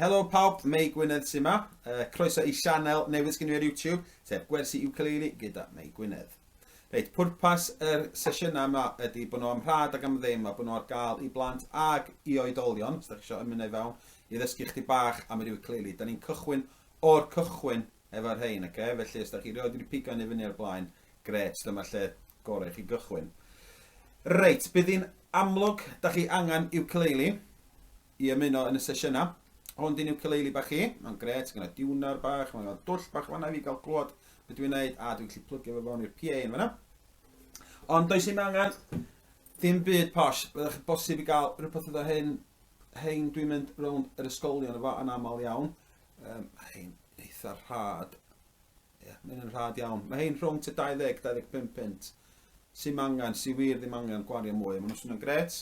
Helo pawb, Mei Gwynedd sy'n yma. Uh, croeso i sianel newydd sgyn i ar YouTube, sef Gwersi Ukulele gyda Mei Gwynedd. Reit, pwrpas yr sesiynau yma ydy bod nhw am rhad ac am ddim a bod nhw ar gael i blant ag i oedolion, os da chi eisiau ymuno i fewn, i ddysgu chdi bach am yr ukulele. Da ni'n cychwyn o'r cychwyn efo'r rhain, oce? Okay? Felly, os da chi rioed wedi pigo ni fyny o'r blaen, gret, dyma'r lle gorau i chi gychwyn. Reit, bydd hi'n amlwg, da chi angen ukulele i ymuno yn y sesiynau. Hwn di'n ukulele bach i, mae'n gret, gyda diwnar bach, mae'n gael dwll bach fanna i fi gael clywed beth dwi'n neud, a dwi'n gallu plygio fo fewn i'r PA yn fanna. Ond does i'm angen ddim byd posh, byddwch chi bosib i gael rhywbeth iddo hyn, hein dwi'n mynd rownd yr ysgolion efo yn aml iawn. Um, hein eitha rhad. Ie, mae hyn yn rhad iawn. Mae hein rhwng tua 20, 25 punt. Sy'm angen, sy wir ddim angen gwario mwy. Maen nhw'n swnio'n gret.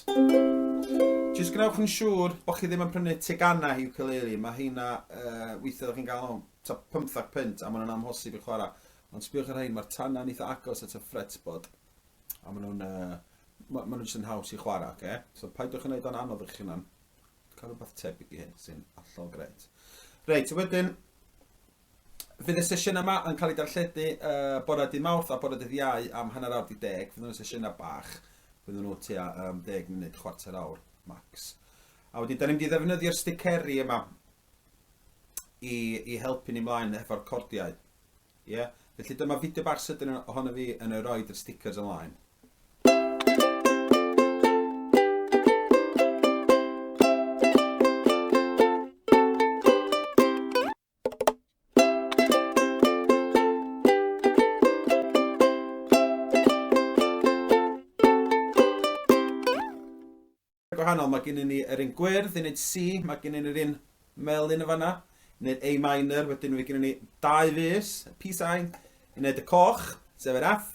Jyst gwnewch yn siŵr bod chi ddim yn prynu teganau ukulele. Mae heina, uh, weithiau ydych chi'n gael nhw ta 15 punt a maen nhw'n amhosib i chwarae. Ond sbiwch ar hein, mae'r tanau'n eitha agos at y fretboard. A maen nhw'n uh, ma, ma nhw jyst yn haws i chwarae, oce? Okay? So paidwch yn gwneud o'n anodd i'ch hunan. Cael rhywbeth tebyg i hyn sy'n allol gret. Reit, wedyn, Fydd y sesiynau yma yn cael eu darlledu uh, bore dydd Mawrth a bore dydd Iau am hanner awr di deg. Fydden nhw'n sesiynau bach. Fydden nhw tua um, 10 munud, chwarter awr max. A wedyn, da ni'n mynd i ddefnyddio'r sticeri yma i, i helpu ni mlaen efo'r cordiau. Ie? Yeah? Felly dyma fideo bach sydyn ohono fi yn y roed yr stickers ymlaen. Gwahanol, mae gennym ni yr un gwyrdd i wneud C, mae gennym ni'r un melyn yn fanna, i wneud A minor, wedyn mae gennym ni dau fus, P sign, i wneud y coch, sef yr F,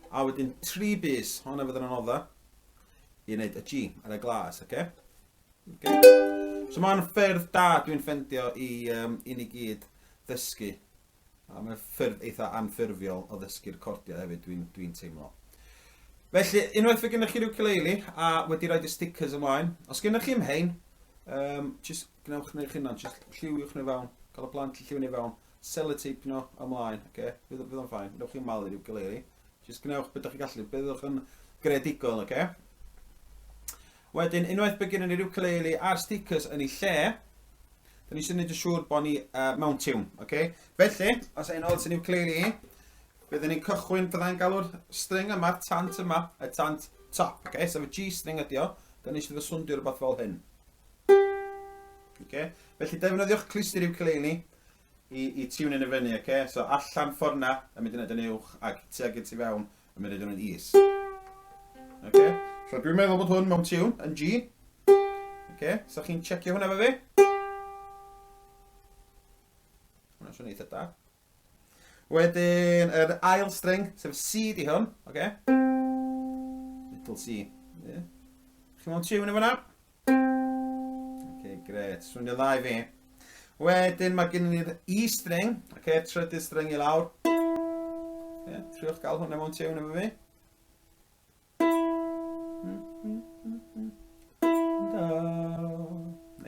a wedyn tri bus, hwnna fydd yn anodda, i wneud y G ar y glas, oce? Okay? Okay. So mae'n ffyrdd da dwi'n ffendio i, um, i ni gyd ddysgu. A mae'n ffyrdd eitha anffurfiol o ddysgu'r cordiau hefyd, dwi'n dwi teimlo. Felly, unwaith fe gennych chi'r ukulele a wedi rhoi y stickers ymlaen, os gennych chi'm hein, um, just gwnewch nhw'ch hunan, just lliwiwch nhw fewn, cael y plant i lliw nhw fewn, sellotape nhw ymlaen, okay? fydd, fydd o'n ffain, newch chi'n malu'r ukulele. Just gwnewch beth ydych chi'n gallu, byddwch yn greadigol, okay? Wedyn, unwaith bod gennym ni'r ukulele a'r stickers yn ei lle, da ni eisiau gwneud yn siŵr bod ni uh, mewn tiwn, okay? Felly, os ein ôl sy'n ukulele i, byddwn ni'n cychwyn, byddai'n galw'r string yma, tant yma, y tant top, okay? Sef y G-string ydi o, da ni eisiau fy swndio rhywbeth fel hyn. Okay? Felly, defnyddiwch cluster ukulele i, i tiwn yn y fyny, okay? So, allan ffordd na, yn mynd i wneud yn uwch, ac tuag i tu fewn, Yn mynd yn is. Okay. So dwi'n meddwl bod hwn mewn tune yn G. Okay. So chi'n checio hwnna efo fi? Hwnna'n swnio eitha da. Wedyn, yr ail string, sef C di hwn. Okay. Little C. Yeah. Chi mewn tune efo hwnna? Ok, gret. Swnio dda i fi. Wedyn mae gen ni'r E string. Ok, trydydd string i lawr. Ok, triwch gael hwnna mewn tiwn efo fi.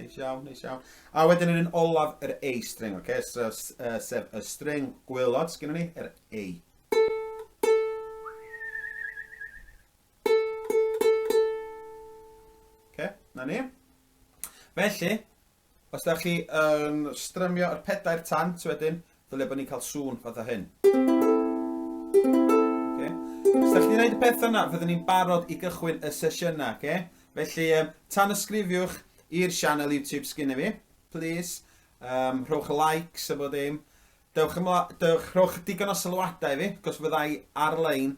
Neis iawn, neis iawn. A wedyn yn un olaf yr A string, ok? So, uh, sef y string gwylod sgynnon ni, yr A. Okay, na ni. Felly, os da chi yn strymio yr pedair tant wedyn, ddylia bod ni'n cael sŵn fatha hyn. Okay. Os da chi'n gwneud y peth yna, fyddwn ni'n barod i gychwyn y sesiynau. Okay? Felly, um, tan ysgrifiwch i'r sianel YouTube sgynny fi, please. Um, rhowch likes a bod dim. Dewch ymla- dewch, rhowch digon o sylwadau i fi, cos fydda i ar-lein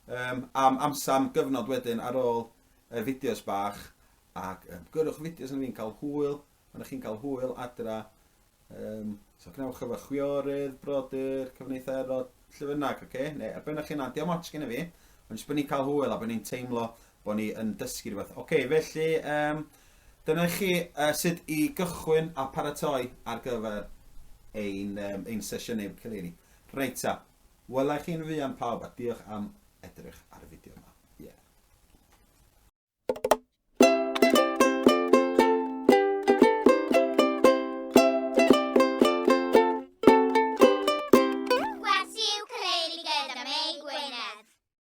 um, am amser, am gyfnod wedyn ar ôl y fideos bach, ac um, gyrrwch fideos yn fi'n cael hwyl, ond chi'n cael hwyl adra. Um, so gwnewch efo chwiorydd, brodyr, cyfneitherod, lle bynnag, oce? Okay? Neu ar ben eich hunan, diolch ots gen i fi, ond jyst bod ni'n cael hwyl a bod ni'n teimlo bod ni yn dysgu rhywbeth. Oce, okay, felly, um, dyna i chi uh, sut i gychwyn a paratoi ar gyfer ein, um, ein sesiynau ukulele. Reit ta, wela i chi'n fuan pawb a diolch am edrych.